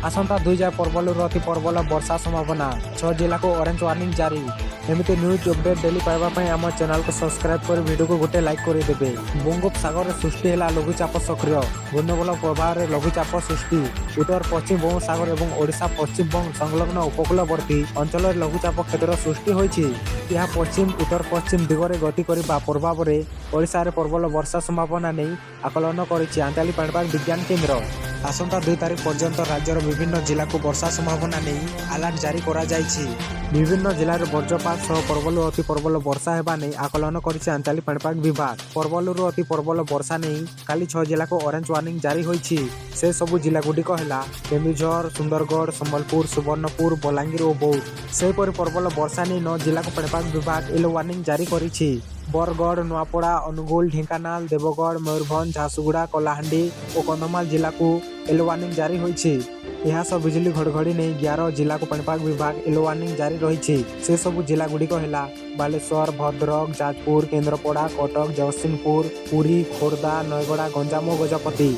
ଆସନ୍ତା 2 ଯାଏ ପ୍ରବଳରୁ ଅତି ପ୍ରବଳ ବର୍ଷା ସମ୍ଭାବନା। 6 ଜିଲ୍ଲାକୁ ଅରେଞ୍ଜ ୱାର୍ଣ୍ଣିଂ ଜାରି। ଏମିତି ନ୍ୟୁଜ୍ ଅପଡେଟ୍ ଡେଲି ପାଇବା ପାଇଁ ଆମ ଚ୍ୟାନେଲକୁ ସବସ୍କ୍ରାଇବ୍ କରି ଭିଡ଼ିଓକୁ ଗୋଟେ ଲାଇକ୍ କରିଦେବେ। ବଙ୍ଗୋପସାଗରରେ ସୃଷ୍ଟି ହେଲା ଲଘୁଚାପ ସକ୍ରିୟ। ଘୂର୍ଣ୍ଣିବଳୟ ପ୍ରଭାବରେ ଲଘୁଚାପ ସୃଷ୍ଟି। ଉତ୍ତର ପଶ୍ଚିମ ବଙ୍ଗୋପସାଗର ଏବଂ ଓଡ଼ିଶା ପଶ୍ଚିମବଙ୍ଗ ସଂଲଗ୍ନ ଉପକୂଳବର୍ତ୍ତୀ ଅଞ୍ଚଳରେ ଲଘୁଚାପ କ୍ଷେତ୍ର ସୃଷ୍ଟି ହୋଇଛି। ଏହା ପଶ୍ଚିମ ଉତ୍ତର ପଶ୍ଚିମ ଦିଗରେ ଗତି କରିବା ପ୍ରଭାବରେ ଓଡ଼ିଶାରେ ପ୍ରବଳ ବର୍ଷା ସମ୍ଭାବନା ନେଇ ଆକଳନ କରିଛି ଆଞ୍ଚଳିକ ପାଣିପାଗ ବିଜ୍ଞାନ କେନ୍ଦ୍ର। ଆସନ୍ତା 2 ତାରିଖ ପର୍ଯ୍ୟନ୍ତ ରାଜ୍ୟର ବିଭିନ୍ନ ଜିଲ୍ଲାକୁ ବର୍ଷା ସମ୍ଭାବନା ନେଇ ଆଲର୍ଟ ଜାରି କରାଯାଇଛି। ବିଭିନ୍ନ ଜିଲ୍ଲାରେ ବଜ୍ରପାତ ସହ ପ୍ରବଳରୁ ଅତି ପ୍ରବଳ ବର୍ଷା ହେବା ନେଇ ଆକଳନ କରିଛି ଆଞ୍ଚଳିକ ପାଣିପାଗ ବିଭାଗ। ପ୍ରବଳରୁ ଅତି ପ୍ରବଳ ବର୍ଷା ନେଇ କାଲି 6 ଜିଲ୍ଲାକୁ ଅରେଞ୍ଜ ୱାର୍ଣ୍ଣିଂ ଜାରି ହୋଇଛି। ସେ ସବୁ ଜିଲ୍ଲାଗୁଡ଼ିକ ହେଲା କେନ୍ଦୁଝର, ସୁନ୍ଦରଗଡ଼, ସମ୍ବଲପୁର, ସୁବର୍ଣ୍ଣପୁର, ବଲାଙ୍ଗୀର ଓ ବୌଦ୍ଧ। ସେହିପରି ପ୍ରବଳ ବର୍ଷା ନେଇ 9 ଜିଲ୍ଲାକୁ ପାଣିପାଗ ବିଭାଗ ୟେଲୋ ୱାର୍ଣ୍ଣିଂ ଜାରି କରିଛି। ବରଗଡ଼, ନୂଆପଡ଼ା, ଅନୁଗୁଳ, ଢେଙ୍କାନାଳ, ଦେବଗଡ଼, ମୟୂରଭଞ୍ଜ, ଝାରସୁଗୁଡ଼ା, କଳାହାଣ୍ଡି ଓ କନ୍ଧମାଳ ଜିଲ୍ଲାକୁ ୟେଲୋ ୱାର୍ଣ୍ଣିଂ ଜାରି ହୋଇଛି। ଏହା ସହ ବିଜୁଳି ଘଡ଼ଘଡ଼ି ନେଇ 11 ଜିଲ୍ଲାକୁ ପାଣିପାଗ ବିଭାଗ ୟେଲୋ ୱାର୍ଣ୍ଣିଂ ଜାରି ରହିଛି। ସେସବୁ ଜିଲ୍ଲାଗୁଡ଼ିକ ହେଲା ବାଲେଶ୍ୱର, ଭଦ୍ରକ, ଯାଜପୁର, କେନ୍ଦ୍ରାପଡ଼ା, କଟକ, ଜଗତସିଂହପୁର, ପୁରୀ, ଖୋର୍ଦ୍ଧା, ନୟାଗଡ଼, ଗଞ୍ଜାମ ଓ ଗଜପତି।